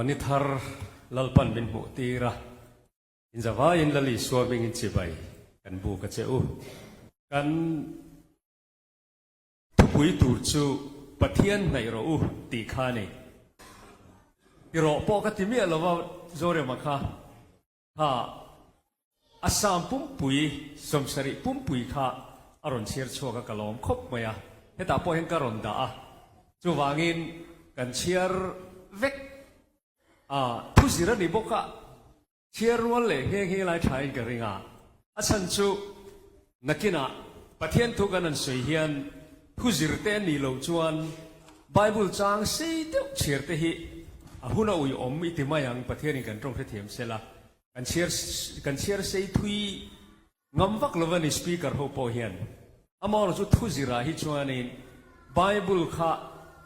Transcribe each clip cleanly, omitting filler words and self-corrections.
Ni thar Lalpan min hmuh tir a, in zavaiin Lal Isua hmingin chibai kan buk a che u. Kan thupui tur chu Pathian hnaih rawh u tih kha a ni. Ti rawh pawh ka ti miah lova Zorema kha kha Assam pumpui sawmsarih pumpui kha a rawn chhiar chhuak a ka lawm khawp mai a, hetah pawh hian ka rawn dah a, chuvangin kan chhiar vek a, thuzir a ni bawk a, chhiar rual leh nghe nghe lai thain ka ring a, a chhan chu nakinah Pathian thu kan han sawi hian thuzir te a nih loh chuan Bible chang sei deuh chhiar te hi a hun a uiawm i ti mai ang, Pathianin kan tawng hrethiam sela. Kan chhiar kan chhiar sei thui ngam vak lo a ni speaker ho pawh hian. Amaherawhchu chu thu zirah hi chuanin Bible kha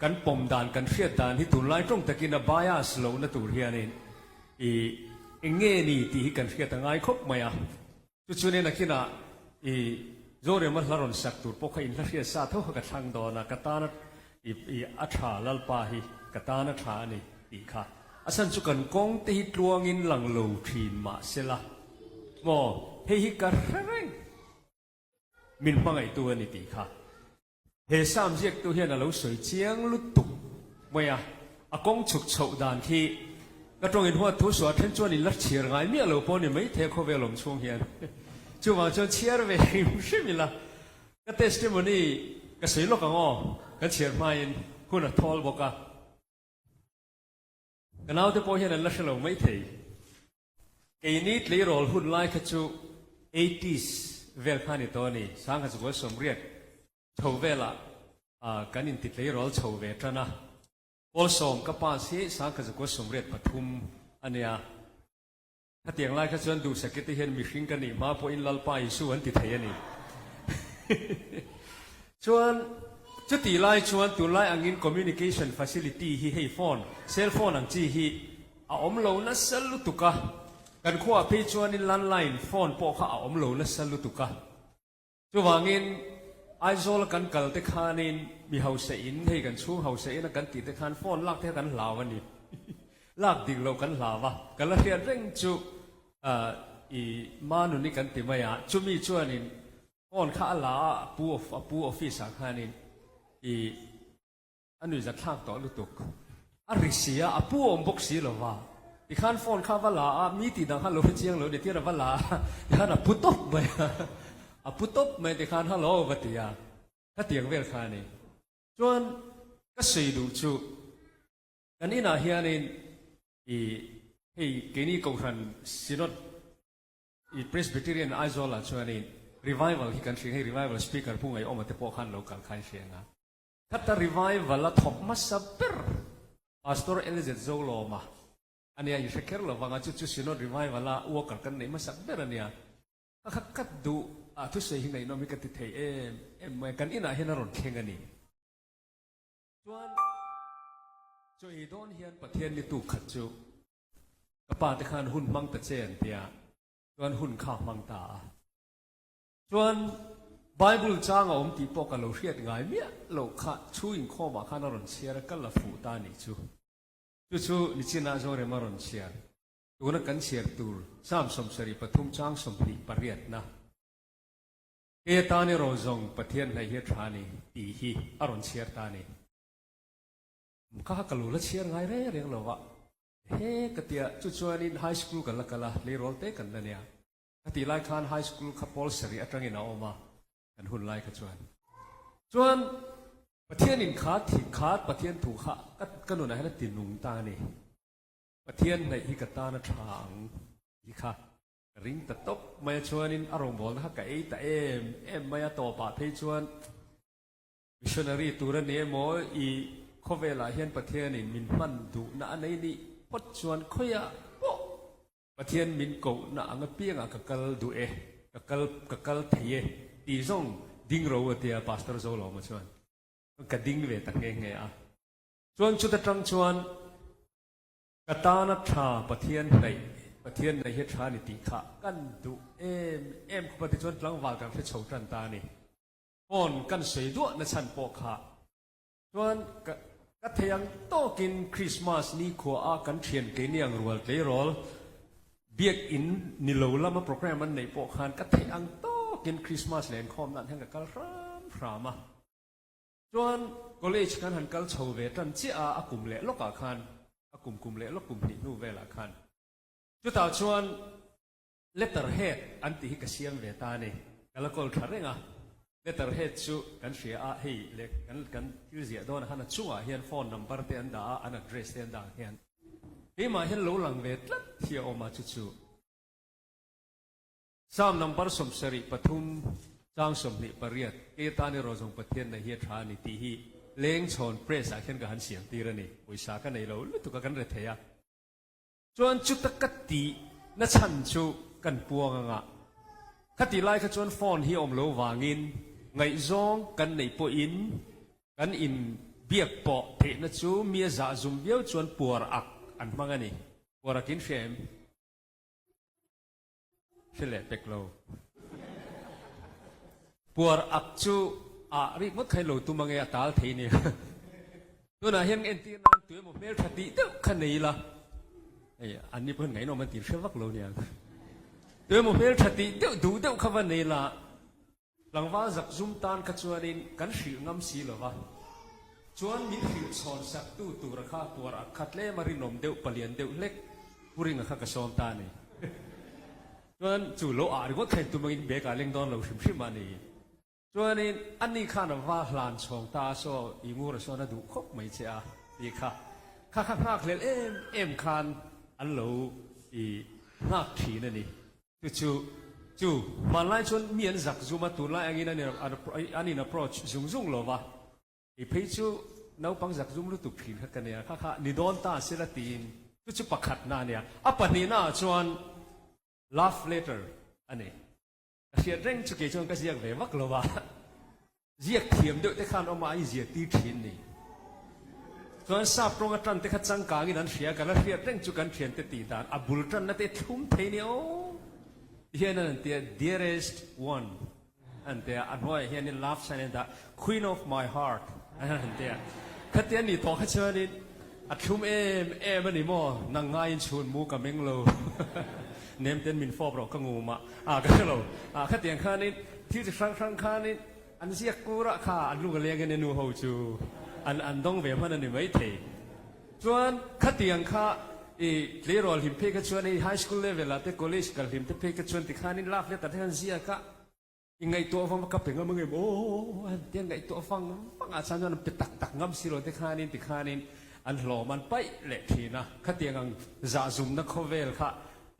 kan pawm dan kan hriat dan hi tunlai tawng takin a bias lohna tur hianin i eng nge ni tih hi kan hriat a ngai khawp mai a. Chu chuanin nakinah i Zorema hla rawn sak tur pawh kha in hla hriat sa tho kha ka thlang dawn a, ka tana i i a tha Lalpa hi ka tana tha a ni tih kha. A chhan chu kan kawng te hi tluangin lang lo thin mah sela maw hei hi ka hre reng min hmangaihtu a ni tih kha. He Sam ziaktu hian a lo sawi chiang lutuk mai a, a kawng chhuk chhoh dan khi ka tawngin huat thu suah then chuan in la chhiar ngai miah lo pawh ni maithei a khawvel awm chhung hian. Chuvang chuan chhiar ve hrim hrim ila ka testimony ka sawi lawk ang aw, kan chhiar hmain hun a thawl bawk a. Ka naute pawh hian an la hre lo maithei. Keini tleirawl hun lai kha chu eighties vel kha a ni tawh a ni. Sangha Chukua sawmriat chho velah kan inti tleirawl chho ve tan a. Pawlsawm ka pass hi Sangha Chukua 83 a nia. Khatiang lai kha chuan duhsakite te hian mihring ka nih hma pawhin Lalpa Isu an ti thei a ni. Chuan chutih lai chuan tunlai angin communication facility hi hei phone, cell phone ang chi hi a awm lo nasa lutuk a, kan khuaah phei chuanin landline phone pawh kha a awm lo nasa lutuk a. Chuvangin, Aizawl a kan kal te khanin mi hausa in, hei kan chhung hausa in a kan tih te khan phone lak te kha kan hlau a ni. Lak dik loh kan hlau a, kan la hriat reng chu i Manuni kan ti mai a, chumi chuanin phone kha a la a, a pu a pu office ah khanin i A nui za thlak tawh lutuk. A ri si a, a pu awm bawk si lo va. Tikhan phone kha a va la a, mi tih dang khan lo hre chiang lo ni tir a va la a, tikhan a pu tawp mai a, a pu tawp mai tikhan hello va ti a, khatiang vel kha a ni. Chuan ka sawi duh chu kan inah hianin i hei keini kohhran Synod I Presbyterian Aizawl ah chuanin revival hi kan hria, hei revival speaker Pu Ngaihawma te pawh khan lo kal kha an hria ang a. Khata revival a thawk hmasa ber Pastor LZ Zolawma a nia, in hre kher lo vang a, chu chu Synod revival a worker kan neih hmasak ber a nia. Ka kha ka duh a thusawi hi ngaihnawm hi ka ti thei em em mai a, kan inah hian a rawn thleng a ni. Chuan chaw ei dawn hian Pathian ni tuk khat chu ka pa te khan hun hmang ta che an tia, chuan hun kha hmang ta a. Chuan Bible chang a awm tih pawh ka lo hriat ngai miah loh kha chhu inkhawmah khan a rawn chhiar a, ka la fuh ta a nih chu. Chu chu nichinah Zorema rawn chhiar, tuna kan chhiar tur Psalm 73 chang 28 na. Kei atan erawh zawng Pathian hnaih hi a tha a ni tih hi a rawn chhiar ta a ni. Ka kha ka lo la chhiar ngai reng reng lo va, he ka tia chu chuanin high school kan la kal a, tleirawl te kan la nia. Ka tih lai khan high school kha pawl sarih atangin a awm a, kan hun lai kha chuan. Chuan Pathianin kha thi kha Pathian thu kha ka ka nunah hian a ti nung ta a ni. Pathian hnaih hi ka tan a tha ang tih kha ka ring ta tawp mai a, chuanin a rawngbawlna kha ka ei ta em em mai a, tawpah phei chuan Missionary tur a ni emaw i khawvelah hian Pathianin min hman duhna a nei nih phawt chuan khawiah pawh Pathian min kohna ang apiangah ka kal duh e, ka kal ka kal thei e tih zawng ding ro a tia Pastor Zolawma chuan ka ding ve ta nghe nghe a. Chuan chuta tang chuan ka tana tha Pathian hnaih Pathian hnaih hi tha a ni tih kha kan duh em em khawp a tichuan tlangval kan hre chho tan ta a ni. Phone kan sawi duah na chhan pawh kha chuan ka. Ka thei ang tawkin Krismas nikhua a kan thian keini ang rual tleirawl Biakinn ni lo lama program an neih pawh khan ka theih ang tawkin Krismas lenkhawm nan hian ka kal hram hram a. Chuan college kan han kal chho ve tan chiah a, a kum leh lawkah khan, a kum kum leh lawk kum hnih hnu velah khan chutah chuan Letter head an tih hi ka siam ve ta a ni. Ka la kawl tha reng a. Letter head chu kan hria a, hei leh kan kan thil ziah dawnah khan a chungah hian phone number te an dah a, an address te an dah ang hian keimah hian lo lang ve tlat hi a awm a, chu chu Psalm number 73 chang 28 kei atan erawh zawng Pathian nei hi a tha a ni tih hi Lengchhawn Press ah khian ka han siam tir a ni. Pawisa ka nei lo lutuk a kan re thei a. Chuan chuta ka tih na chhan chu kan puang anga, khatih lai kha chuan phone hi awm lo vangin ngaihzawng kan neih pawhin kan in biak pawh theihna chu mi a zah zum viau chuan puar ak an hmang a ni. Puar ak in hria em? Hre leh pek lo. Puar ak chu ah rik ngawt kha in lo tum ange a tal thei nia. Tunah hian entir nan tu emaw hmeltha tih deuh kha nei ila, hei an ni pawh hian ngaihnawm an tih hre vak lo niang. Tu emaw hmeltha tih deuh duh deuh kha va nei ila, Tlangval zakzum tan kha chuanin kan hrilh ngam si lo va, chuan min hrilh chhawn sak tu tura kha puar ak kha tlem a rinawm deuh palian deuh hlek Pu Ringa kha ka sawm ta a ni. Chuan chu lo ah ringawt kha in tum angin bag ah leng dawn lo hrim hrim a ni. Chuanin ani khan a va hlan chhawng ta a saw i ngur a sawn a duh khawp mai che a tih kha kha kha nghak hlel em em khan an lo i nghak thin a ni. Chu chu chu hmanlai chuan mi an zak zum a, tunlai angin an in approach zung zung lo va, kei phei chu naupang zak zum lutuk thin kha ka nia, kha kha ni dawn ta sila tiin chu chu pakhatna a nia. A pahnihna ah chuan love letter a ni. Ka hriat reng chu kei chuan ka ziak ve vak lo va. Ziak thiam deuh te khan awm a, an inziah tir thin ni. Chuan sap tawng atan te kha changkangin an hria, ka la hriat reng chu kan thian te tih dan, a bul tanna te thlum thei ni aw. Ti hian an ti a, dearest one an ti a, a hnuaiah hianin love sign an dah, queen of my heart an ti a. Khatia ni tawh kha chuanin a thlum em em a ni maw, nang ngaiin chhun mu ka meng lo, nem ten min fawp rawh ka ngum a, ah ka hre lo, ah khatiang khanin thil chi hrang hrang khanin An ziak kur ah kha an lung a leng in nu ho chu an an dawng ve hman a ni mai thei. Chuan khatiang kha i tleirawl hlim phei kha chuan hei high school level ah te college kal hlim te phei kha chuan tikhan in love letter te khan ziak a i ngaihtuah vang ka pe ngam angem aw an tia ngaihtuah vang vang ah chuan an pe tak tak ngam si lo te khan in tikhan in an hlawm an paih leh thin a khatiang ang zahzumna khawvel kha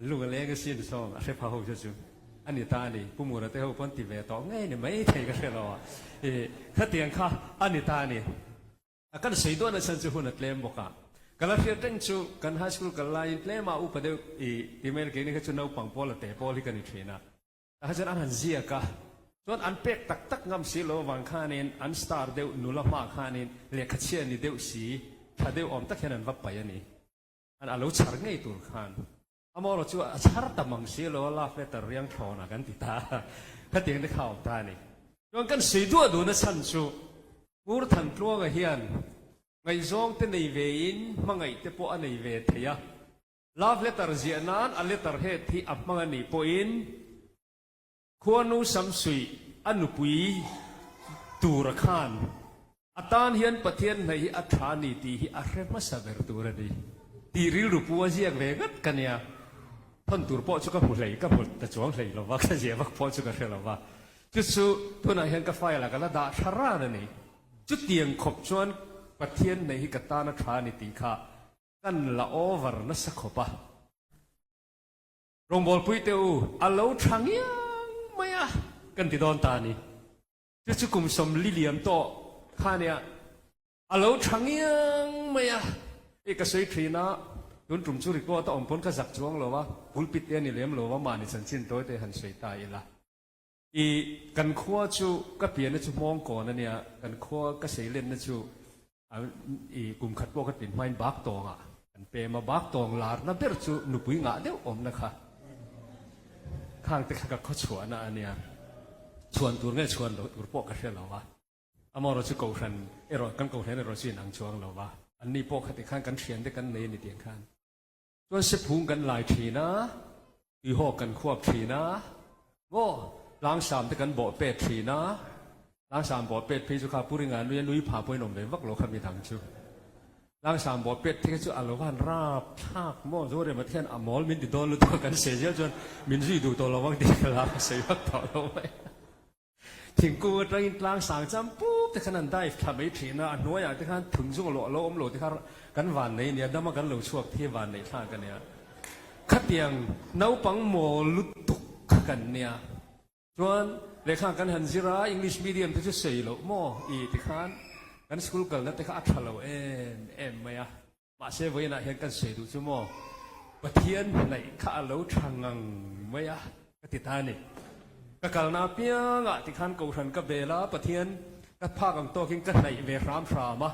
Lung a leng asin sawng a hre pha ho chu chu a ni ta a ni. Pu Mura te ho pawn ti ve tawh ngei ni mai thei ka hre lo a. I khatiang kha a ni ta a ni. A kan sawi dawn asan chu hun a tlem bawk a. Ka la hriat reng chu kan high school kal laiin tlema upa deuh i ti mai keini kha chu naupang pawl a te pawl hi ka ni thin a. Tah chuan an han ziak a, chuan an pek tak tak ngam si lo avang khanin an star deuh nula hma khanin lehkha chhia ni deuh si tha deuh awm tak hian an va paih a ni. An a lo chhar ngei tur khan amaherawh chu a chhar ta mang si lo a, love letter riang thlawn a kan ti ta a, khatiang te kha a awm ta a ni. Chuan kan sawi duah duhna chhan chu Ngur Thantluanga hian ngaihzawng te nei ve in hmangaih te pawh a nei ve thei a, love letter ziah nan a letter head hi a hmang a nih pawhin Khuanu Samsuih a nupui tura khan a tan hian Pathian hnaih hi a tha ni tih hi a hre hmasa ber tur a ni tih rilru pu a ziak ve ngat ka nia. Thawn tur pawh chu ka hmu hlei, ka hmu ta chuang hlei lo va, ka ziah vak pawh chu ka hre lo va. Chu chu tunah hian ka file ah ka la dah tha ran a ni. Chutiang khawp chuan Pathian hnaih hi ka tan a tha a ni tih kha kan la over nasa khawp a. Rawngbawlpui te u, a lo tha ngiang mai a, kan ti dawn ta a ni. Chu chu kum 40 liam tawh kha nia, a lo tha ngiang mai a. Hei ka sawi thin a, tun tum chu record a awm pawn ka zak chuang lo a, pulpit te a ni lem lo a, mahni chanchin tawi te han sawi ta ila. I kan khua chu ka pianna chu Hmawngkawn a nia, kan khua ka seilenna chu i kum khat pawh ka tin hmain Baktawngah kan pem a, Baktawng larna ber chu nupui ngah deuh awmna kha khang te kha ka khaw chhuahna a nia, chhuan tur nge chhuan loh tur pawh ka hre lo a. Amaherawh chu Kohhran erawh kan Kohhran erawh chu inang chuang lo va, anni pawh khati khan kan thiante kan nei a ni tiang khan. Chuan sephung kan lai thin a, tuihawk kan khuap thin a, maw tlangsam te kan bawh pet thin a, tlangsam bawh pet phei chu kha Pu Ringa nui a nui pha pawhin awm ve vak lo kha midang chu. Tlangsam bawh pet te kha chu a lo van rap thlak maw Zorema te hian a mawl min ti dawn lutuk a kan sawi zel chuan min zui duh tawh lo vang tih ka la sawi vak tawh lo mai. Thingkung atangin tlang sang cham pup te khan an dive thla mai thin a, a hnuaiah te khan thun zung lawh lo awm lo te kha kan van nei nia, dama kan lo chhuak thi van neih thlak a nia. Khatiang naupang mawl lutuk kha kan nia. Chuan lehkha kan han zir a, English medium te chu sawi loh maw i ti khan kan school kalna te kha a tha lo em em mai a. Mahse vawiinah hian kan sawi duh chu maw Pathian hnaih kha a lo tha ngang mai a ka ti ta a ni. Ka kalna apiangah tikhan Kohhran ka bel a, Pathian ka phak ang tawkin ka hnaih ve hram hram a,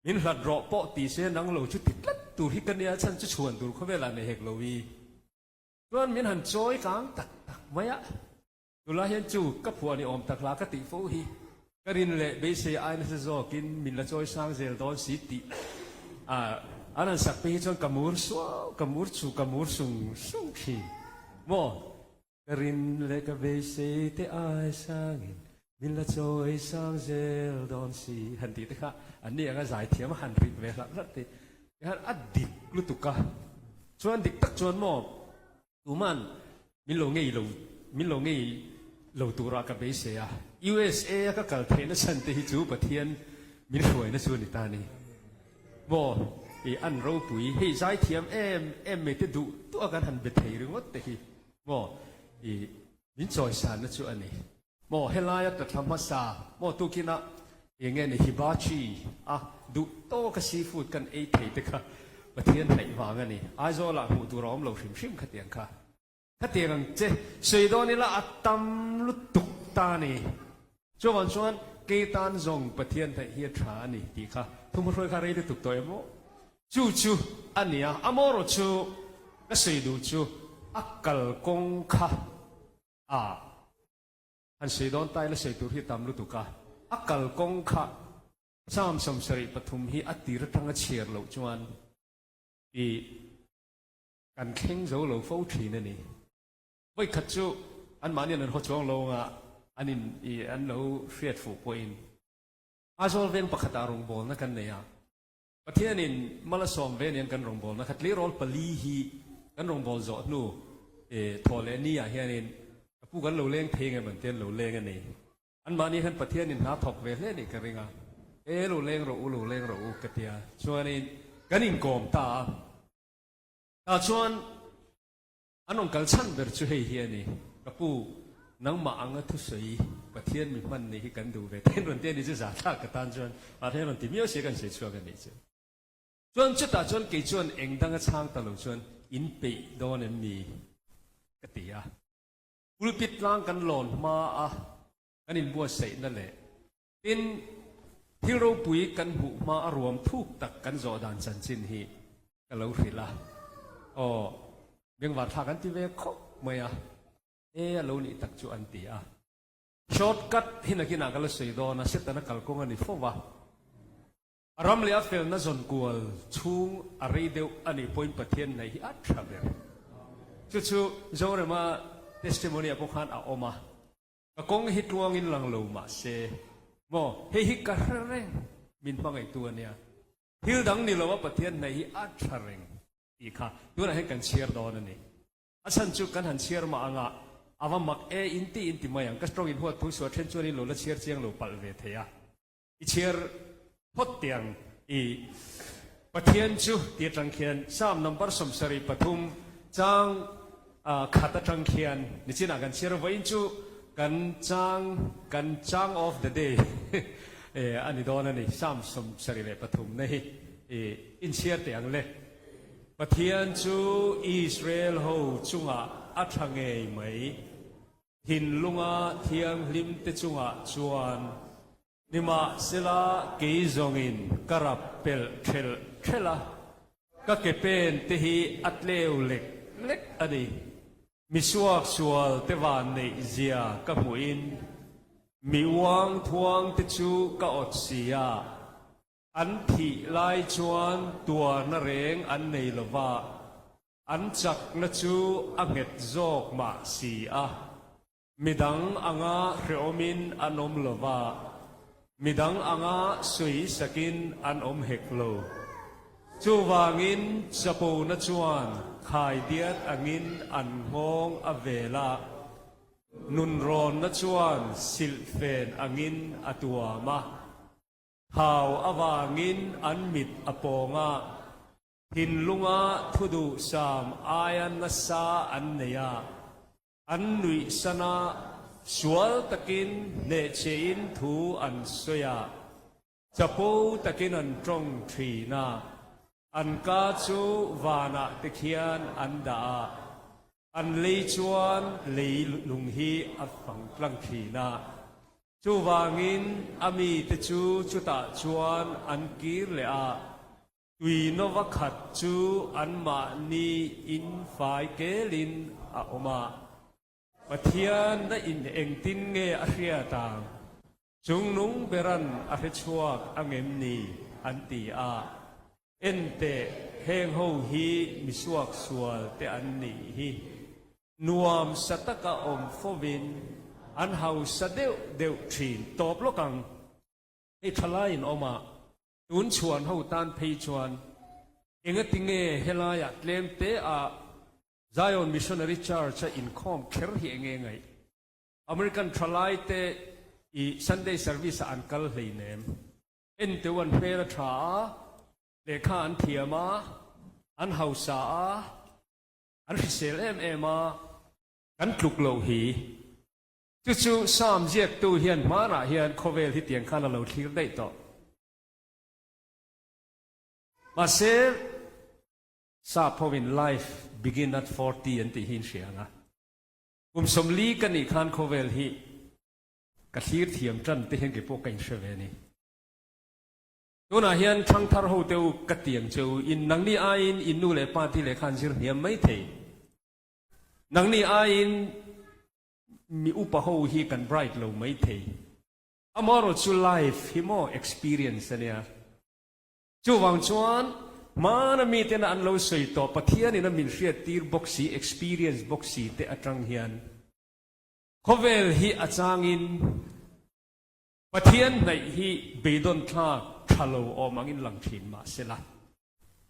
min hlat rawh pawh ti se nang lo chu ti tlat tur hi ka nia chhan chu chhuan tur khawvelah nei hek lo i. Chuan min han chawi kang tak tak mai a. Tunlai hian chu ka phuah ni awm tak hla ka tih fo hi ka rin leh beisei ai nasa zawkin min la chawi sang zel dawn si tih a an han sak phei hi chuan ka mur suau ka mur chu ka mur sung sung thin maw ka rin leh ka beisei te ai sangin min la chawi sang zel dawn si han tih te kha an ni anga zaithiam a han rit ve hlarh hlarh te khan a dik lutuk a chuan dik tak chuan maw Tuman min lo ngei lo, min lo ngei lo turah ka beisei a. USA a ka kal theihna chhan te hi chu Pathian min hruaina chu a ni ta a ni. Maw i an ropui hei zaithiam em em mai te duh duh a kan han be thei ringawt te hi maw i min chawisanna chu a ni. Maw helaia ka thla hmasa maw tukin a eng nge ni hibachi a duh tawk a seafood kan ei thei te kha Pathian hnaih vang a ni. Aizawl ah hmuh tur a awm lo hrim hrim khatiang kha. Khatiang ang che sawi dawn ila a tam lutuk ta a ni. Chuvang chuan kei tan zawng Pathian hnaih hi a tha a ni tih kha thuhmahruai kha rei lutuk tawh em aw. Chu chu a nia amaherawh chu ka sawi duh chu a kalkawng kha a. Han sawi dawn ta ila sawi tur hi tam lutuk a, a kalkawng kha Psalm 73 hi a tir atanga chhiar loh chuan i kan thleng zo lo fo thin a ni. Vawikhat chu anmahni an haw chuang lo anga an in i an lo hriat fuh pawhin Aizawl veng pakhatah rawngbawlna kan nei a, Pathianin mal a sawm ve aniang kan rawngbawlna kha tleirawl pali hi kan rawngbâwl zawh hnu thawh leh ni ah hianin ka pu kan lo leng thei nge man te an lo leng a ni. Anmahni hian Pathianin hna thawk ve hle nih ka ring a, e lo leng rawh u, lo leng rawh u ka tia chuanin kan inkawm ta a. Tah chuan An rawn kal chhan ber chu hei hi a ni, Ka pu, nangmah anga thusawi Pathian mi hman nih hi kan duh ve thein rawn ti a ni chu za thlak ka tan chuan mahse rawn ti miau sia kan sawi chhuak a nih chu. Chuan chutah chuan kei chuan eng danga chhang ta lo chuan in peih dawn em ni ka ti a. Pulpit tlang kan lawn hma a kan inbuatsaihna leh tin thil ropui kan hmuh hma a ruam thuk tak kan zawh dan chanchin hi ka lo hrilh a, aw bengvar thlak an ti ve khawp mai a, e a lo nih tak chu an ti a. Short cut hi nakinah ka la sawi dawn a, Setana kalkawng a ni fo va, a ram leh a felna zawn kual chhung a rei deuh a nih pawhin Pathian hnaih hi a tha ber. Chu chu Zorema testimony ah pawh khan a awm a. Ka kawng hi tluangin lang lo mah se maw hei hi ka hre reng min hmangaihtu a nia. Thil dang ni lo a Pathian hnaih hi a tha reng tih kha tunah hian kan chhiar dawn a ni. A chhan chu kan han chhiar mah anga a va mak e in ti in ti mai ang. Ka strong in huat thu suah then chuan in lo la chhiar chiang lo palh ve thei a. I chhiar phawt tiang i Pathian chu ti atang khian Psalm number 73 chang khat atang khian nichinah kan chhiar a vawiin chu kan chang kan chang of the day a ni dawn a ni Psalm 73 na hi i inchhiar teh ang le Pathian chu Israel ho chungah a tha ngei mai Thinlunga thianghlim te chungah chuan nimahsela kei zawngin ka rap pelh thelh thelh a, ka ke pen te hi a tleu lek lek a ni. Misuak sual te van neih zia ka hmuhin. Mi uang thuang te chu ka awt si a, an thih lai chuan tuarna reng an nei lo va, an chakna chu a nghet zawk mah si a. Midang anga hrehawmin an awm lo va, midang anga sawi sakin an awm hek lo. Chuvangin chapona chuan khaidiat angin an nghawng a vel a. Nunrawnna chuan silhfen angin a tuam a, thau avangin an mit a pawng a, thinlunga thu duhsam aia nasa an nei a, an nuihsan a, sual takin hnehchhehin thu an sawi a, chapo takin an tawng thin a, an ka chu vanah te khian an dah a. An lei chuan lei lung hi a fang tlang thin a, chuvangin a mite chu chutah chuan an kir leh a, tui nova khat chu anmahni in fai kelin a awm a. Pathian na in engtin nge a hriat ang? Chungnung beran a hre chhuak angem ni? an ti a. Enteh, heng ho hi mi suaksual te an nih hi. Nuam sa taka awm fovin an hausa deuh deuh thin tawp lawk ang. Hei thalaiin awm a, tun chhuan ho tan phei chuan engatinge helaiah tlem te a Zion Missionary Church a inkhawm kher hi enge ngaih? American thalai te i Sunday service ah an kal hleinem. Enteu an hmel a tha a, lehkha an thiam a, an hausa a, an hrisel em em a, kan tluk loh hi. Chu chu Psalm ziaktu hian hmanah hian khawvel hi tiang khan a lo thlir daih tawh. Mahse, Sap hovin life begin at 40 an tih hi in hria ang a. Kum 40 ka nih khan khawvel hi ka thlir thiam tan te hian kei pawh ka inhre ve a ni. Tunah hian thangthar ho te u ka tiang che u in nangni aiin in nu leh pa ti leh khan zir hniam mai thei. Nangni aiin mi upa ho hi kan bright lo mai thei. Amaherawh chu life hi maw experience a nia. Chuvang chuan hmana mitena an lo sawi tawh Pathianin a min hriattir bawk si experience bawk si te atang hian Khawvel hi a changin Pathian hnaih hi beidawn thlak tha lo awm angin lang thin mah sela,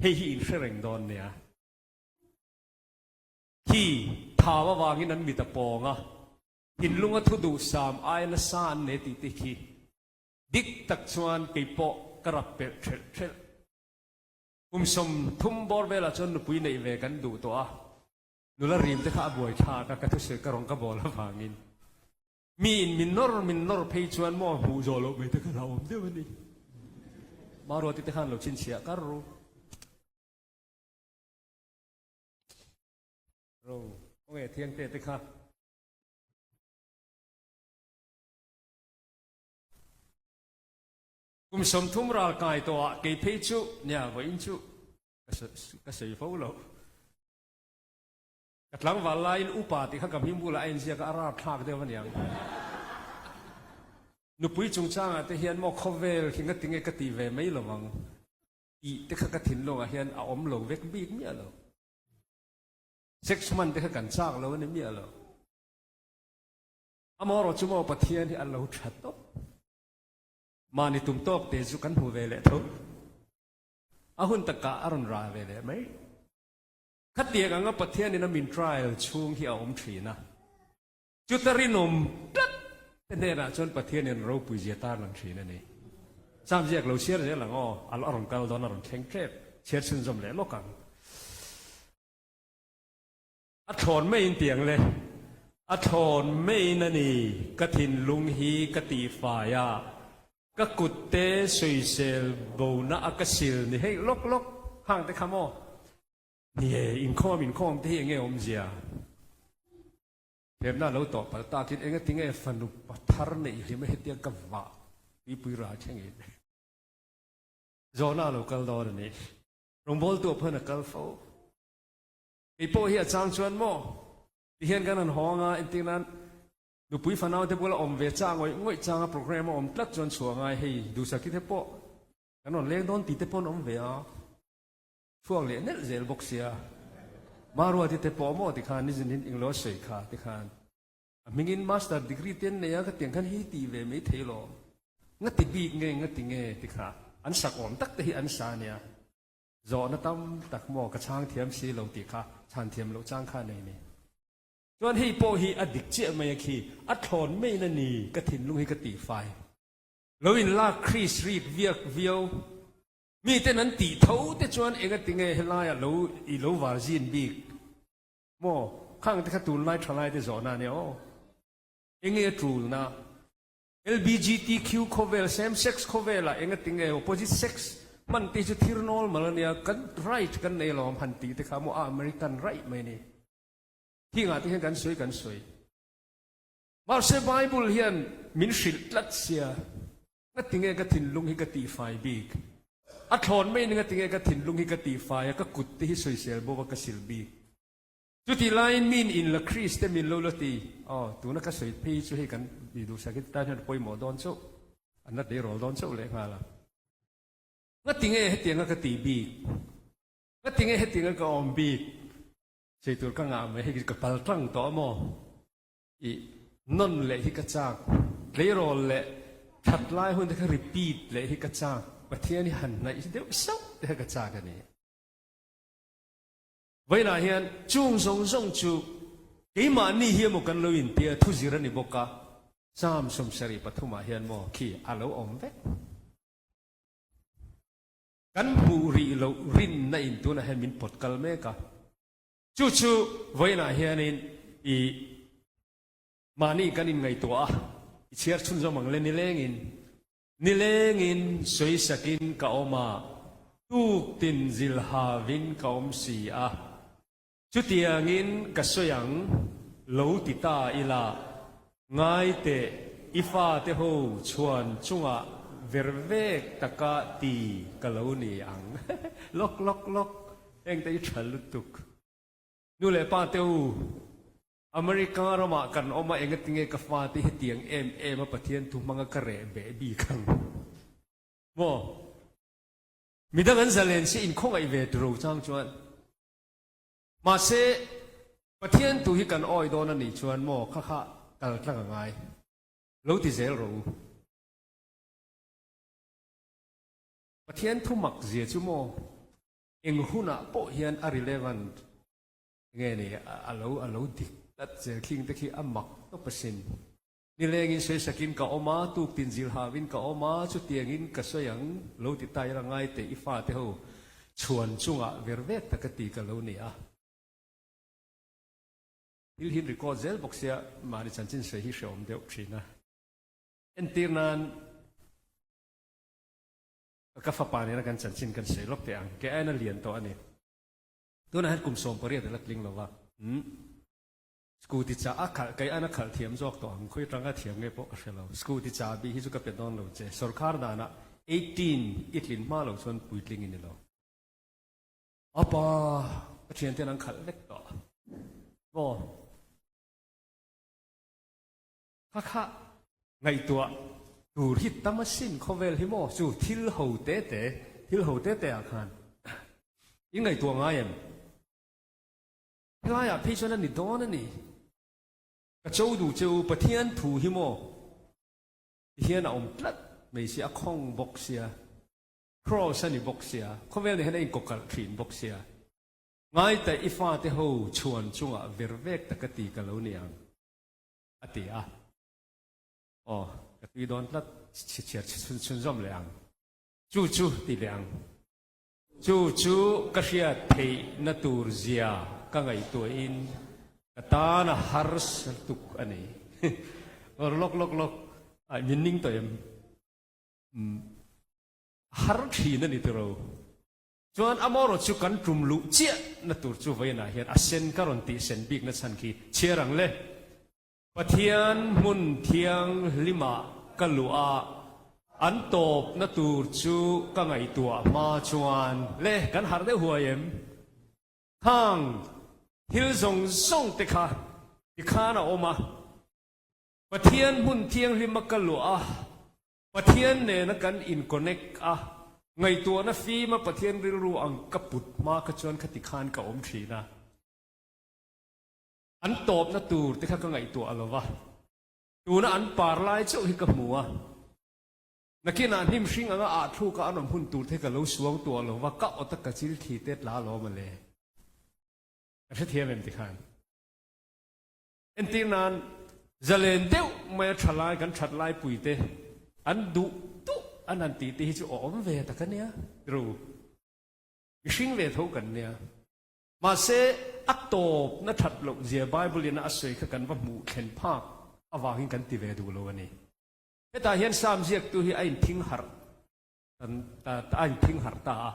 hei hi in hre reng dawn nia. Khi thau avangin an mit a pawng a, thinlunga thu duhsam aia nasa an nei tih te khi dik tak chuan kei pawh ka rap pelh thelh thelh. Kum 30 bawr velah chuan nupui neih ve kan duh tawh a, Nula rim te kha a buai thlak a, ka thusawi ka rawn ka bawl avangin mi in min nawr min nawr phei chuan maw hmuh zawh loh mai te kha hlauhawm deuh a ni. Maruati te khan lo chhinchhiah kar ru. Ro, khawnge Thiangte te kha. Kum 30 ral kai tawh ah kei phei chu nia vawiin chu ka sawi fo lo. Ka tlangval laiin upa tih kha ka hming bulah a inziak a, a rap thlak deuh a niang. Nupui chungchangah te hian maw khawvel hi ngatinge ka ti ve mai lo ang tih te kha ka thinlungah hian a awm lo vek bik miah lo. Sex hman te kha kan chak lo a ni miah lo. Amaherawh chu maw Pathian hi a lo tha tawp. Mahni tum tawk te chu kan hmu ve leh tho. A hun takah a rawn ral ve leh mai. Khatiang anga Pathianin a min trial chhung hi a awm thin a. Chuta rinawm tlat te hnenah chuan Pathianin ropui zia tarlang thin a ni. Sam ziak lo chhiar zel ang aw, a rawn kal dawn a rawn thleng tep, chhiar chhunzawm leh lawk ang. A thlawn maiin tiang le, a thlawn maiin a ni, ka thinlung hi ka tihfai a, ka kut te sawisel bona a ka sil ni hei lawk lawk hang te kha maw? Ni e, inkhawm inkhawm te hi enge awmzia? Thlemna lo tawh palh takin engatinge fanu pathar neih hlim a hetiang ka vah tuipui ral thlengin zawhna a lo kal dawn a ni. Rawngbawltu ah pawhin a kal fo. Kei pawh hi a chang chuan maw? Tihian kan han hawng a, entir nan. Nupui fanau te bula awm ve chang ngawih ngawih changa program a awm tlat chuan chhuah ngai hei duhsaki te pawh kan rawn leng dawn tih te pawh an awm ve a, chhuak leh nelh zel bawk sia. Maruati te pawh maw tikhan nizin in englo a sawi kha tikhan a hmingin master degree te an nei a ka tiang khan hei tih ve mai thei lawm. Ngati bik nge ngati nge tikha an sak awm tak te hi an sa ania. Zawhna tam tak maw ka chhang thiam si lo tih kha chhan thiam loh chang kha nei ni. Chuan hei pawh hi a dik chiah mai a khi, a thlawn maiin a ni ka thinlung hi ka tihfai. Lo in lak Chris rik viak viau. Miten an tih tho te chuan engati nge helaiah lo i lo var zin bik maw? Khang te kha tunlai thalai te zawhna a nia aw. Enge a tulna? LBGTQ khawvel, same sex khawvelah engati nge opposite sex hman te hi chu thir normal a nia, kan right kan nei alawm han tih te kha maw a American right mai a ni. Hingah te hian kan sawi kan sawi. Mahse Bible hian min hrilh tlat sia, ngatinge ka thinlung hi ka tihfai bik? A thlawn mai ni ngatinge ka thinlung hi ka tihfai a, ka kut te hi sawisel bo va ka sil bik? Chutih laiin min in la Chris te min lo la ti, aw tuna ka sawi phei chu hei kan mi duhsak hi tan hian pawimawh dawn chauh, an la tleirawl dawn chauh lehnghal a. Ngatinge hetianga ka tih bik? Ngatinge hetianga ka awm bik? Sei tur ka ngah mai, hei ka pal tlang tawh a maw? I nawn leh hi ka chak, tleirawl leh that lai hun te kha repeat leh hi ka chak, Pathian hi han hnaih deuh sauh te kha ka chak a ni. Vawiinah hian chung zawng zawng chu keimahni hi emaw kan lo intia thuzir a ni bawk a, Psalm 73 ah hian maw khi a lo awm vek. Kan hmuh rih loh rinna in tunah hian min pawt kal mek a. Chu chu vawiinah hianin i mahni kan inngaihtuah a, i chhiar chhunzawm ang le nilengin, nilengin sawisakin ka awm a, tuktin zilhavin ka awm si a. Chutiangin ka sawi ang, lo ti ta ila, ngai teh i fate ho chhuan chungah ver vek taka ti ka lo ni ang. Lawk lawk lawk, hengte i tha lutuk. Nu leh pa te u, America ramah kan awm a, engatinge ka fate hetiang em em a Pathian thu hmanga ka reh beh bik ang maw? Midang an zalen si inkhawngaih ve turo chang chuan. Mahse, Pathian tu hi kan awi dawn a nih chuan maw kha kha kal tlang a ngai. Lo ti zel rawh u. Pathian thu mak zia chu maw eng hunah pawh hian a relevant nge ni a lo a lo dik tlat zel khing te khi a mak tawp asin. Nilengin sawisakin ka awm a, tuktin zilhauin ka awm a, chutiangin ka sawi ang lo ti ta ila ngai teh i fate ho chhuan chungah ver vek tak a ti ka lo ni a. Thil hi record zel bawk sia mahni chanchin sawi hi hrehawm deuh thin a. Entir nan ka fapa nena kan chanchin kan sawi lawk teh ang, kei aiin a lian tawh a ni. Tunah hian kum 18 a la tling lo va. Scooty cha a khalh, kei an a khalh thiam zawk tawh ang, khawi atanga thiam nge pawh ka hre lo. Scooty chabi hi chu ka pe dawn lo che, sawrkar danah 18 i tlin hma lo chuan puitling i ni lo. Apa, ka thianten an khalh vek tawh. Maw? Kha kha ngaihtuah tur hi tam asin khawvel hi maw chu thil ho te te, thil ho te te ah khan i ngaihtuah ngai em? Helaiah phei chuan a ni dawn a ni. Ka cho duh che u, Pathian thu hi maw ti hian a awm tlat mai sia, a khawng bawk sia, cross a ni bawk sia, khawvel nen hian a inkawkalh thin bawk sia. Ngaitaih i fate ho chhuan chungah ver vek tak a ti ka lo ni ang, a ti a. Aw, ka tui dawn tlat, chhiar chhunzawm leh ang. Chu chu ti leh ang. Chu chu ka hriat theihna tur zia ka ngaihtuahin ka tan a harsa tuk a ni. Lawk lawk lawk, ai min ning tawh em? Umm, a har thin a ni tiro. Chuan amaherawh chu kan tum luh chiah na tur chu vawiinah hian a sen ka rawn tih sen bikna chhan khi chhiar ang le. Pathian hmun thianghlimah ka luh a, an tawpna tur chu ka ngaihtuah hma chuan le kan harh deuh huai em? Khang thil zawng zawng te kha tikhan a awm a. Pathian hmun thianghlima ka luah a, Pathian nena kan in connect a, ngaihtuahna fima Pathian rilru ang ka put hma kha chuan khati khan ka awm thin a. An tawpna tur te kha ka ngaihtuah lo va, tuna an par lai chauh hi ka hmu a. Nakinah hnim hring anga ah thluka an awm hun tur te ka lo suang tuah lo va, ka awta ka chil thi te tla alawm a le. Ka hrethiam em tikhan. Entir nan, zalen deuh maia tha lai kan that lai pui te an duh duh an han tih te hi chu awm ve tak a nia ru. Mihring ve tho kan nia. Mahse, a tawpna that loh zia Bible in a sawi kha kan va hmuh thlen phak avangin kan ti ve duh lo a ni. Hetah hian Psalm ziaktu hi a inthing harh a inthing harh ta a.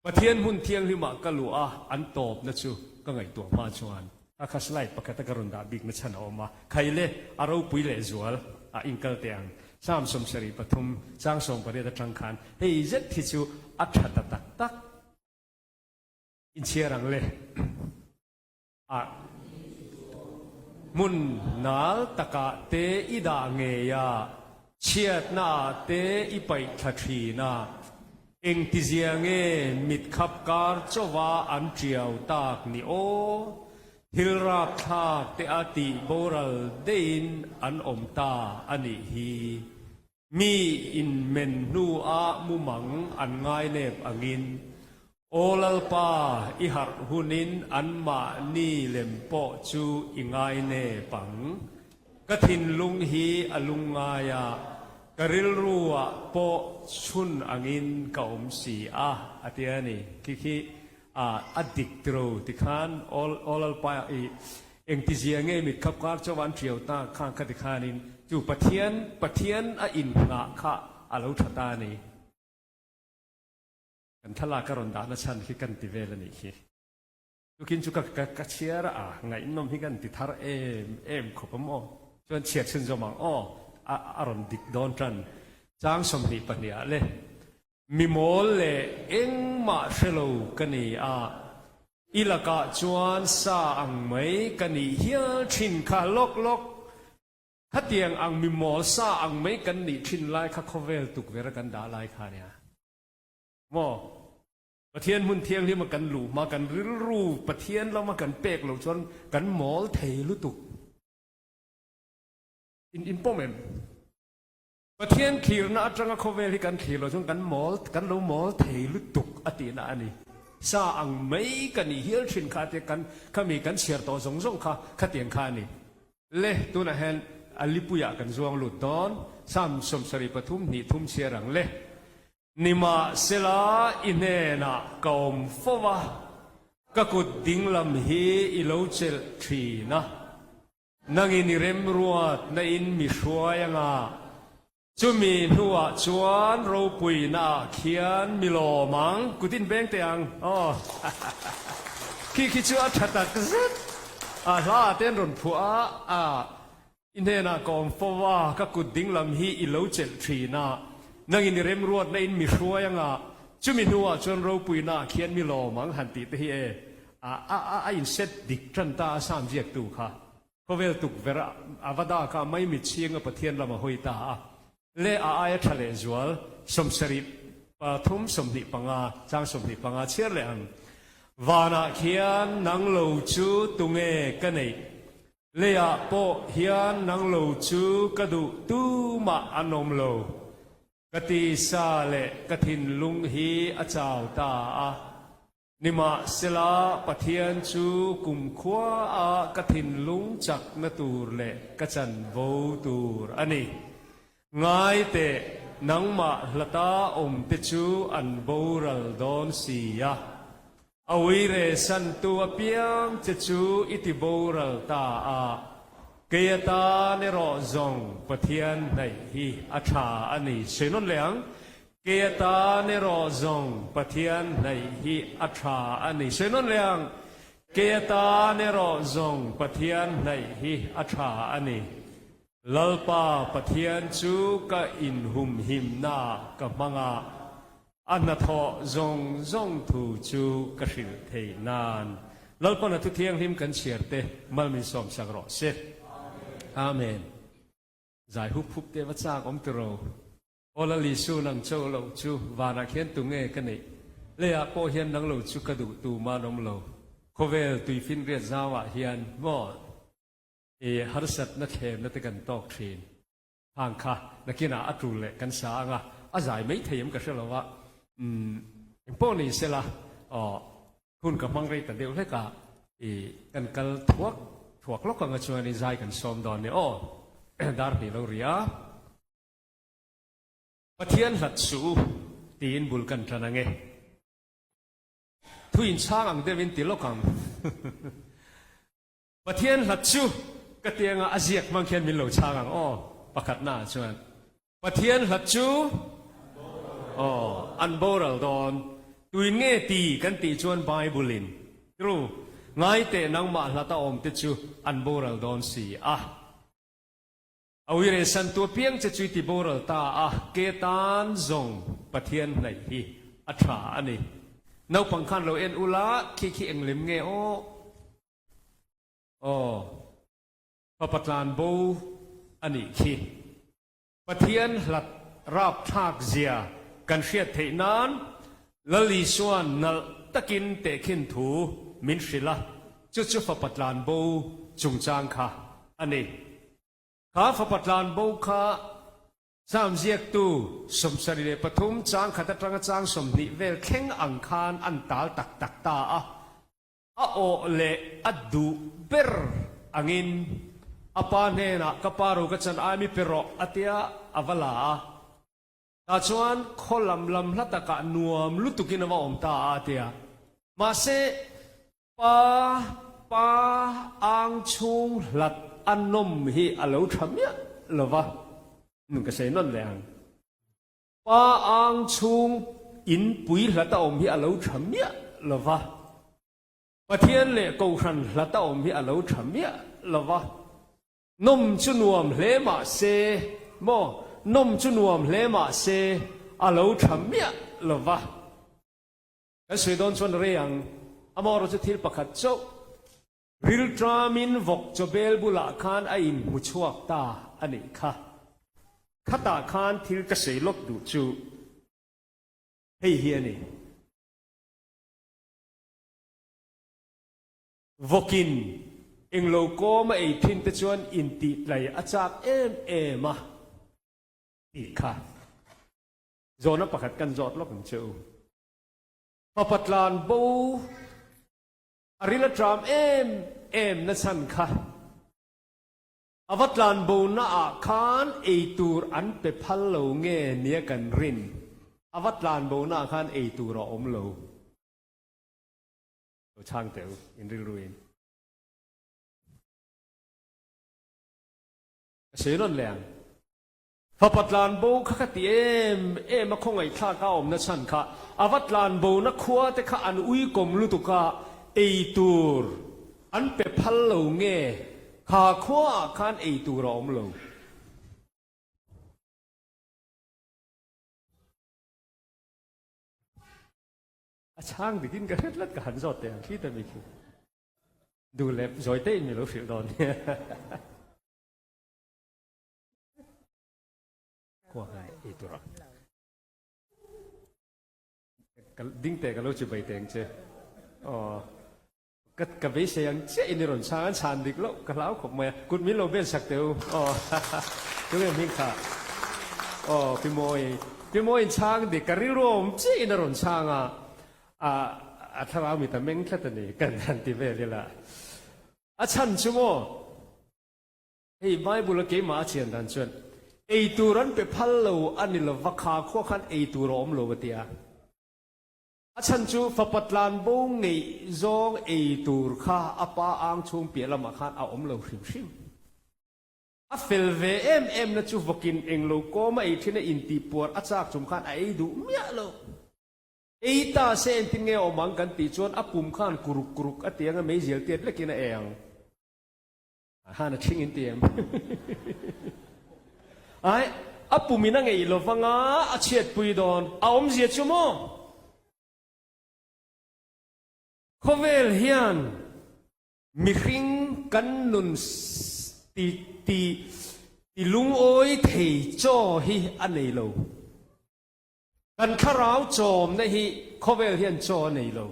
Pathian hmun thianghlimah ka luh a, an tawpna chu ka ngaihtuah hma chuan a kha slide pakhata ka rawn dah bikna chhan a awm a. Khaile, a ropui lehzual a inkal teh ang. Psalm 73 chang 18 atang khan hei zet hi chu a tha ta tak tak. Inchhiar ang le. A hmun nal takah te i dah ngei a, chhiatna ah te i paih thla thin a, engtizia nge mit khap kar chauha an tiau tak ni aw? Thil rapthlak te a tih boral deihin an awm ta a nih hi. Mi in men hnu ah mumang an ngainep angin, Aw Lalpa, i harh hunin anmahni lem pawh chu i ngainep ang. Ka thinlung hi a lungngai a, ka rilru ah pawh chhun angin ka awm si a, a ti a ni. Khi khi a dik tiro tikhan Aw Lalpa, i Engtizia nge mit khap kar chauh an ṭiau ta khang kha tikhanin chu Pathian, Pathian a inngah kha a lo ṭha ta a ni. Kan thlalak a rawn dahna chhan khi kan ti vel a nih khi. Tukin chu ka ka chhiar a, ngaihnawm hi kan ti thar em em khawp a maw? Chuan chhiar chhunzawm ang aw, a a rawn dik dawn ṭan. Chang 22 ah le. Mi mawl leh engmah hre lo ka ni a, i lakah chuan sa ang mai ka nih hial thin kha lawk lawk. Khatiang ang mi mawl sa ang mai kan nih thin lai kha khawvel tukverh a kan dah lai kha nia maw? Pathian hmun thianghlim a kan luh hma kan rilru Pathian lama kan pek loh chuan kan mawl thei lutuk. In inpawm em? Pathian thlirna atanga khawvel hi kan thlir loh chuan kan mawl, kan lo mawl thei lutuk a tihna a ni. Sa ang mai ka nih hial thin kha tia kan khami kan chhiar tawh zawng zawng kha khatiang kha a ni. Le, tunah hian a lipuiah kan zuang lut dawn, Psalm 73 hnih thum chhiar ang le. Nimahsela i hnenah ka awm fo va, ka kut dinglam hi i lo chelh thin a. Nangin i remruat na in mi hruai anga, chumi hnuah chuan ropuina ah khian mi lawm ang, kut in beng teh ang aw. Khi khi chu a tha tak zet a, hla ah te an rawn phuah a, a i hnenah ka awm fo a, ka kut ding lam hi i lo chelh thin a, nangin i remruat na in mi hruai anga, chumi hnuah chuan ropuina ah khian mi lawm ang han tih te hi e. A a a a inset dik tan ta a Sam ziaktu kha. Khawvel tukverh a a va dak a, maimit chhinga Pathian lam a hawi ta a. Le a aia tha leh zual, 73 25, chang 25 chhiar leh ang. Vanah khian nang lo chu tunge ka neih? Leiah pawh hian nang lo chu ka duh tumah an awm lo. Ka tisa leh ka thinlung hi a chau ta a. Nimahsela, Pathian chu kumkhua a ka thinlung chakna tur leh ka chanvo tur a ni. Ngai teh, nangmah hlata awmte chu an boral dawn si a. A uire santu apiang che chu i ti boral ta a, kei atan erawh zawng Pathian hnaih hi a tha a ni. Sawi nawn leh ang, Kei atan erawh zawng Pathian hnaih hi a tha a ni. Sawi nawn leh ang, Kei atan erawh zawng Pathian hnaih hi a tha a ni. Lalpa Pathian chu ka inhumhimnaah ka hmang a, a hnathawh zawng zawng thu chu ka hrilh theih nan. Lalpan a thu thianghlim kan chhiar te mal min sawmsak rawh se. Amen. Zai hup hup te va chak awm tiro. Aw Lal Isu nang chauh loh chu vanah khian tunge ka neih? Leiah pawh hian nang lo chu ka duh tu man awm lo. Khawvel tuifinriat zauah hian maw i harsatna thlemna te kan tawk thin. Hang kha nakinah a tul leh kan sa anga a zai mai thei em ka hre lo a, umm engpawh ni sela aw hun ka hmang rei ta deuh hlek a i kan kal thuak thuak lawk anga chuanin zai kan sawm dawn nia aw dar hnih lo ri a. Pathian hlat suh u tiin bul kan tan ange. Thu inchhang ang deuhin ti lawk ang. Pathian hlat chu ka tianga a ziak hmang khian min lo chhang ang aw, pakhatna ah chuan Pathian hlat chu aw an boral dawn, tuin nge ti kan tih chuan Bible in true ngai teh nangmah hlat a awm te chu an boral dawn si a. A uire san tu apiang che chu i ti boral ta a, ke tan zawng Pathian hnaih hi a tha a ni. Naupang khan lo en ula khi khi englem nge aw. Aw, fapa tlan bo a nih khi. Pathian hlat rapthlak zia kan hriat theih nan Lal Isua'n nalh takin tehkhin thu min hrilh a, chu chu fapa tlan bo chungchang kha a ni. Kha fapa tlan bo kha Sam ziaktu 73 chang khat atanga chang 20 vel thleng ang khan an tal tak tak ta a. A awh leh a duh ber angin a pa hnenah ka pa ro ka chan ai mi pe rawh a tia a va la a. Tah chuan khaw lam lam hla takah nuam lutukin a va awm ta a a tia. Mahse pa pa ang chhung hlat a nawm hi a lo tha miah lo va, ka sawi nawn leh ang. Pa ang chhung in pui hlat a awm hi a lo tha miah lo va, Pathian leh Kohhran hlat a awm hi a lo tha miah lo va, nawm chu nuam hle mah se maw, nawm chu nuam hle mah se a lo tha miah lo va. Kan sawi dawn chuan rei ang, amaherawh chu thil pakhat chauh, Rilṭamin vawk chawbel bulah khan a inhmu chhuak ta a nih kha. Khatah khan thil ka sei lawk duh chu hei hi a ni. Vawkin englo kawm a ei thin te chuan intihtlai a chak em em a tih kha. Zawhna pakhat kan zawt lawk ang che u. Fapa tlan bo. A ril a ṭam em em na chhan kha a va tlan bo na ah khan ei tur an pe phal lo nge nia kan rin, a va tlan bo na ah khan ei tur a awm lo. Lo chhang teh u, in rilru in. Ka sawi rawn leh ang. Fapa tlan bo kha ka ti em em a khawngaihthlak a awmna chhan kha a va tlan bo na khua te kha an ui kawm lutuk a ei tur an pe phal lo nge kha khua ah khan ei tur a awm lo. A chhang dikin ka hret tlat ka han zawt teh ang khi ta mi khi. Duh leh zawi te in mi lo hrilh dawn nia. Khua khan ei tur a. Ka ding teh ka lo chi bai teng che. Aw. Ka ka beisei ang chiah in i rawn chhang an chhan dik loh ka hlau khawp mai a. Kut min lo ben sak teh u. Aw. Tunge hming kha. Aw Pi Mawi. Pi Mawi in chhang dik ka rilru awm chiah in a rawn chhang a. A a thlarau mit a meng tlat a ni kan han ti vel ila. A chhan chu maw? Hei Bible a keimah a chian dan chuan ei tur an pe phal lo a ni lova kha khua khan ei tur a awm lo a ti a. A chhan chu fapa tlan bo ngeih zawng ei tur kha a pa ang chhung piah lamah khan a awm lo hrim hrim. A fel ve em em na chu vawkin englo kawm a ei thin a intih puar a chak chung khan a ei duh miah lo. Ei ta se engtin nge a awm ang kan tih chuan a pum khan kuruk kuruk a ti ang a meizial tiat lekin a ei ang. Han a thing in ti em? Ai, a pum in a ngeih lo vang a, a chhiatpui dawn. A awmzia chu maw? Khawvel hian mihring kan nun ti ti. Ti lungawi thei chaw hi a nei lo. Kan thlarau chawmna hi khawvel hian chaw a nei lo.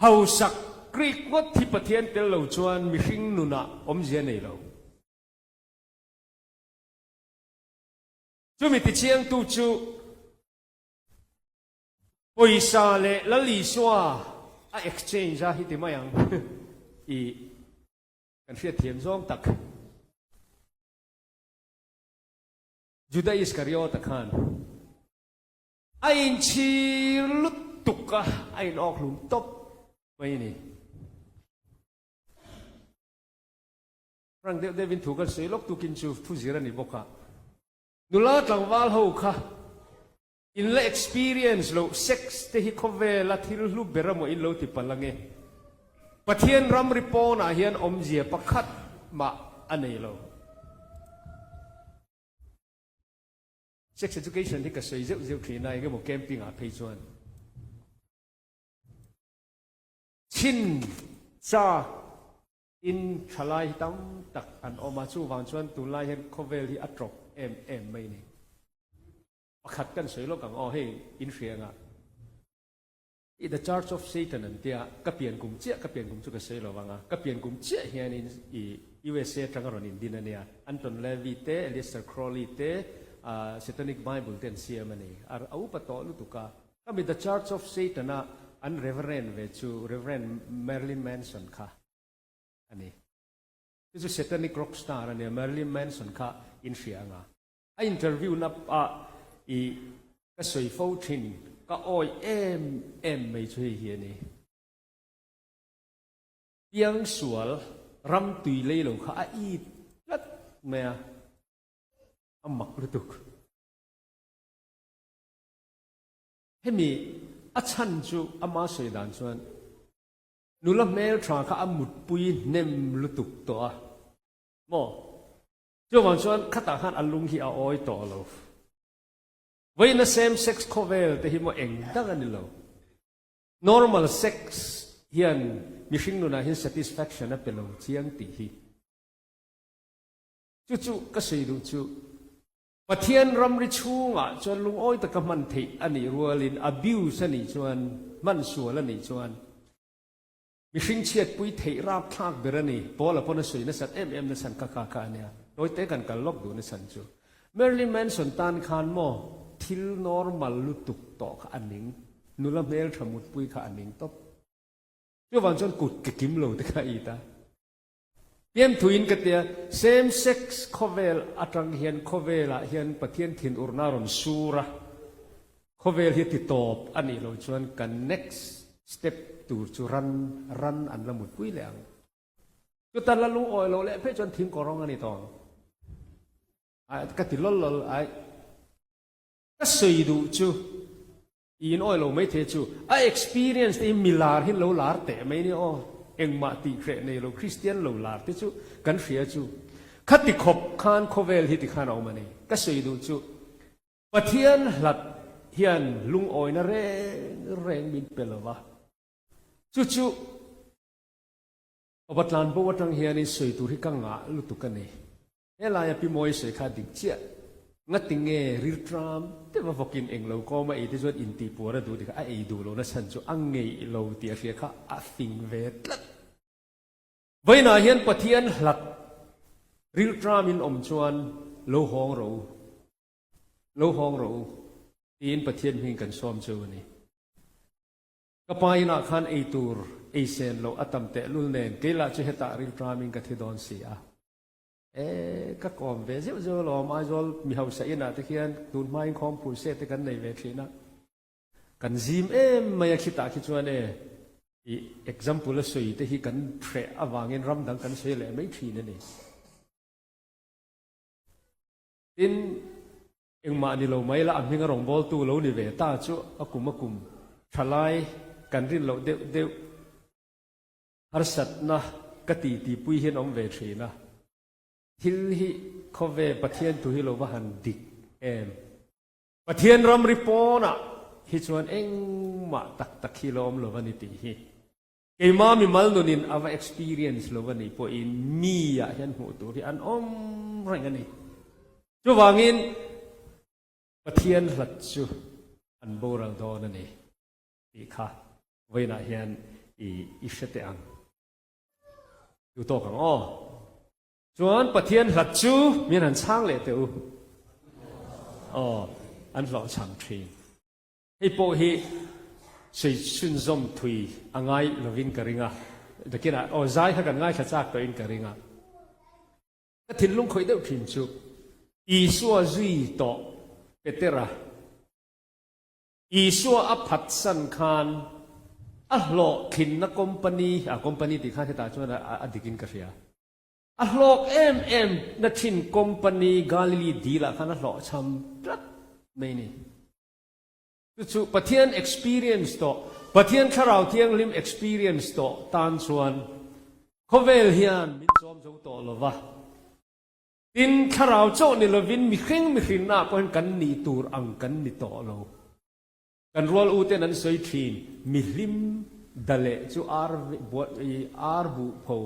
Hausak Greek ngawt hi Pathian tel lo chuan mihring nunah awmzia nei lo. Chumi tichiangtu chu pawisa leh Lal Isua a exchange a hi ti mai ang i kan hriatthiam zawng tak. Juda Iskariota khan a inchhir lutuk a, a inawkhlum tawp mai a ni. Rang deuh deuhin thu kan sawi lawk tukin chu thu zir a ni bawk a. Nula tlangval ho kha in la experience loh sex te hi khawvela thil hlu ber amaw in lo ti palh ange. Pathian ramri pawnah hian awmzia pakhat mah a nei lo. Sex education hi ka sawi zeuh zeuh thin a, engemaw camping ah phei chuan. Chhin chak in thalai hi tam tak an awm a, chuvang chuan tunlai hian khawvel hi a tawp em em mai a ni. Pakhat kan sawi lawk ang aw, hei in hria anga i The Church of Satan an tia, ka pian kum chiah, ka pian kum chu ka sawi lo vang a, ka pian kum chiah hianin i USA atanga rawn indin a nia, Anton LaVey te, Aleister Crowley te, Satanic Bible te an siam a ni, a upa tawh lutuk a. Khami The Church of Satan a an Reverend ve chu Reverend Marilyn Manson kha a ni. Chu chu Satanic rock star a nia, Marilyn Manson kha in hria anga. A interview na ah i ka sawi fo thin, ka awi em em mai chu hei hi a ni. Piang sual ram tui lei lo kha a it tlat mai a, a mak lutuk. Hemi a chhan chu ama sawi dan chuan nula hmeltha kha a mutpui hnem lutuk tawh a maw? Chuvang chuan khatah khan a lung hi a awi tawh lo. Vawiina same sex khawvel te hi maw eng dang a ni lo. Normal sex hian mihring nunah hian satisfaction a pe lo chiang tih hi. Chu chu ka sawi duh chu Pathian ramri chhungah chuan lungawi taka hman theih a nih rualin abuse a nih chuan, hman sual a nih chuan mihring chhiatpui theih rapthlak ber a ni. Paula pawn a sawi nasat em em nasan kha kha kha a nia. Tawite kan kal lawk duh nasan chu. Marilyn Manson tan khan maw thil normal lutuk tawh kha a ning, nula hmeltha mutpui kha a ning tawp. Chuvang chuan kut ke kim lo te kha a it a. Pianthuin ka tia, same sex khawvel atang hian khawvelah hian Pathian thinurna a rawn sur a, khawvel hi ti tawp a nih loh chuan kan next step tur chu ran ran an la mutpui leh ang. Chuta la lungawi loh leh phei chuan thing kawrawng a ni tawh ang. Ai ka ti lawl lawl ai. Ka sawi duh chu I in awi lo mai thei chu a experience te hi mi lar hi lo lar teh mai nia aw, engmah tih hreh nei lo Kristian lo lar te chu kan hria chu khati khawp khan khawvel hi tikhan a awm a ni. Ka sawi duh chu Pathian hlat hian lungawina reng reng min pe lo va, chu chu Awpa tlanbo atang hianin sawi tur hi ka ngah lutuk a ni. Helaia Pi Mawi sawi kha dik chiah. Ngati nge riltram deuh a vawkin eng lo kawm a ei te chuan intih puar a duh tikha a ei duh lohna chhan chu a ngeih lo tih a hria kha a fing ve tlat. Vawiinah hian Pathian hlat riltram in awm chuan lo hawng rawh u, lo hawng rawh u tiin Pathian hming kan sawm chu a ni. Ka pa inah khan ei tur ei sen loh a tam tehlul nen kei lah chu hetah riltramin ka thi dawn si a. E, ka kawm ve zeuh zeuh alawm, Aizawl mi hausa inah te khian tun hmain khawmpui set te kan nei ve thin a. Kan zim em mai a khitah khi chuan e, i example a sawi te hi kan hreh avangin ram dang kan sawi leh mai thin a ni. Tin, engmah ni lo mai la a hminga rawngbawltu lo ni ve ta chu a kum a kum thalai kan rin loh deuh deuh Harsatna ka ti tihpui hian awm ve thin a, thil hi khawve Pathian thu hi lo va han dik em? Pathian ramri pawnah hi chuan engmah tak tak hi lo awm lo va ni tih hi. Keimah mimal nunin a va experience lo a nih pawhin mi ah hian hmuh tur hi an awm reng a ni. Chuvangin Pathian hlat chu an boral dawn a ni tih kha vawiinah hian i i hre teh ang. Duh tawk ang aw. Chuan Pathian hlat chu min han chhang leh teh u. Aw, an hlawhchham thin. Hei pawh hi sawi chhunzawm thui a ngai lovin ka ring a, nakinah aw zai kha kan ngaithla chak tawhin ka ring a. Ka thinlung khawih deuh thin chu Isua zui tawh Petera, Isua a phatsan khan a hlawhtlinna company, a company tih khan hetah chuan a dikin ka hria, a hlawk em em na thin company Galilee dil ah khan a hlawhchham tlat mai ni. Chu chu Pathian experience tawh, Pathian Thlarau Thianghlim experience tawh tan chuan khawvel hian min chawm zo tawh lo va. Tin, Thlarau chauh ni lovin mihring mihrinna ah pawh hian kan nih tur ang kan ni tawh lo. Kan rual u ten an sawi thin, mihlim da leh chu ar ar buh pho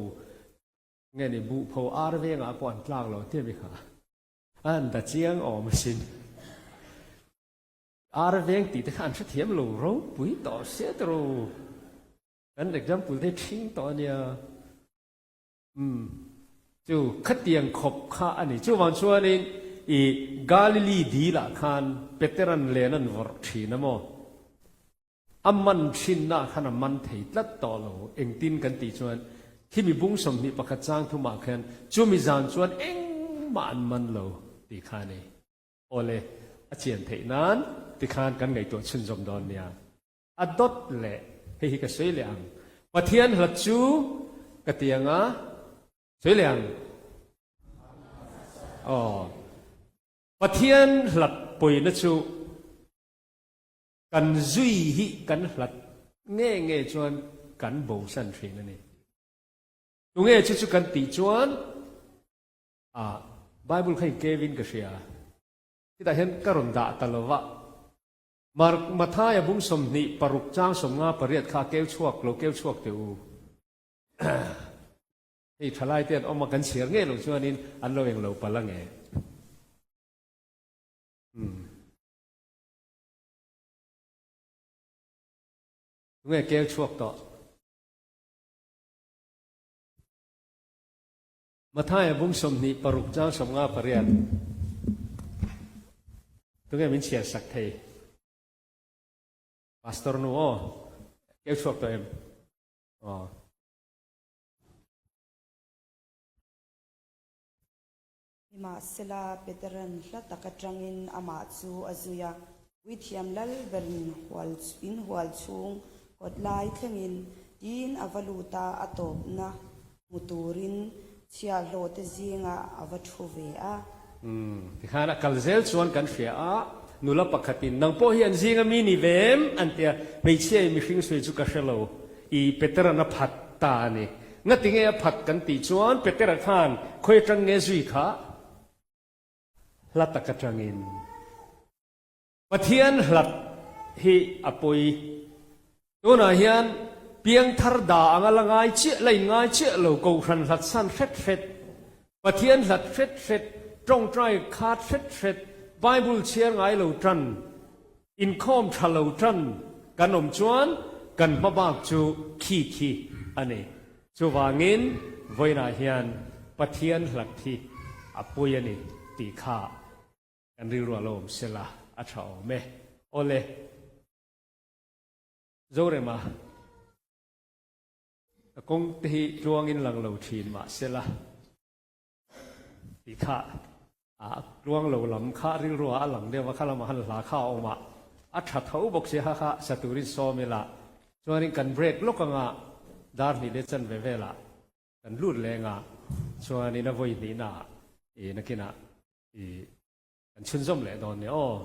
nge ni buh pho ar vengah pawh an tlak lo tia mi kha an da chiang awm asin. Ar veng tih te kha an hrethiam lo ropui tawh sia te ro. Kan example te thing tawh ania. Umm chu khatiang khawp kha a ni. Chuvang chuanin i Galilee dilah khan Peteran len an vawrh thin a maw? A man thinna khan a man thei tlat tawh lo. Engtin kan tih chuan khimi bung 21 chang thumah khan chumi zan chuan engmah an man lo tih kha a ni. Awle, a chian theih nan tikhan kan ngaihtuah chhunzawm dawn nia. A dawt leh, hei hi ka sawi leh ang, Pathian hlat chu ka ti ang a, sawi leh ang. Aw, Pathian hlat pawina chu kan zui hi kan hlat nge nge chuan kan bosan thin a ni. Tunge chu chu kan tih chuan A, Bible kha in kevin ka hria. Chutah hian ka rawn dah ta lo va. Mark, Mathaia bung 26 chang 58 kha a keu chhuak lo keu chhuak teh u. Hei thalai te an awm a, kan chhiar ngei lo chuanin an lo eng lo palh ange. Umm. Tunge keu chhuak tawh? Mathaia bung 26 chang 58 Tunge min chhiar sak thei? Pastor nu aw, keu chhuak tawh em? Aw. Nimahsela, Peteran hla tak atangin amah chu a zui a, Puithiam lal berin inhual chhung kawt lai thlengin tiin a va lut a, a tawpna hmu turin chhiahhlawhte zingah a va thu ve a. Umm, tikhan a kal zel chuan kan hria a, nula pakhatin, Nang pawh hi an zinga mi ni ve em? an ti a, hmeichhia in mihring sawi chu ka hre lo, i Petera'n a phat ta a ni. Ngati nge a phat kan tih chuan Petera khan khawi atang nge zui kha hla tak atangin Pathian hlat hi a pawi. Tunah hian piangthar da anga la ngai chiah, la inngai chiah lo, kohhran hlat san hret hret, Pathian hlat hret hret, tawngtai khat hret hret, Bible chhiar ngai lo tan, inkhawm tha lo tan kan awm chuan kan hmabak chu khi khi a ni. Chuvangin vawiinah hian Pathian hlat hi a pawi a ni tih kha Kan rilru a lo awm sela a tha awm e. Awle. Zorema, ka kawng te hi tluangin lang lo thin mah sela tih kha a tluang lo lam kha rilru ah a lang deuh a, kha lamah khan hla kha a awm a, a tha tho bawk sia kha kha sa turin sawm ila chuanin kan break lawk anga dar hnih leh chanve velah kan lut leng a, chuanin a vawi hnihna ah i nakinah I kan chhunzawm leh dawn nia aw.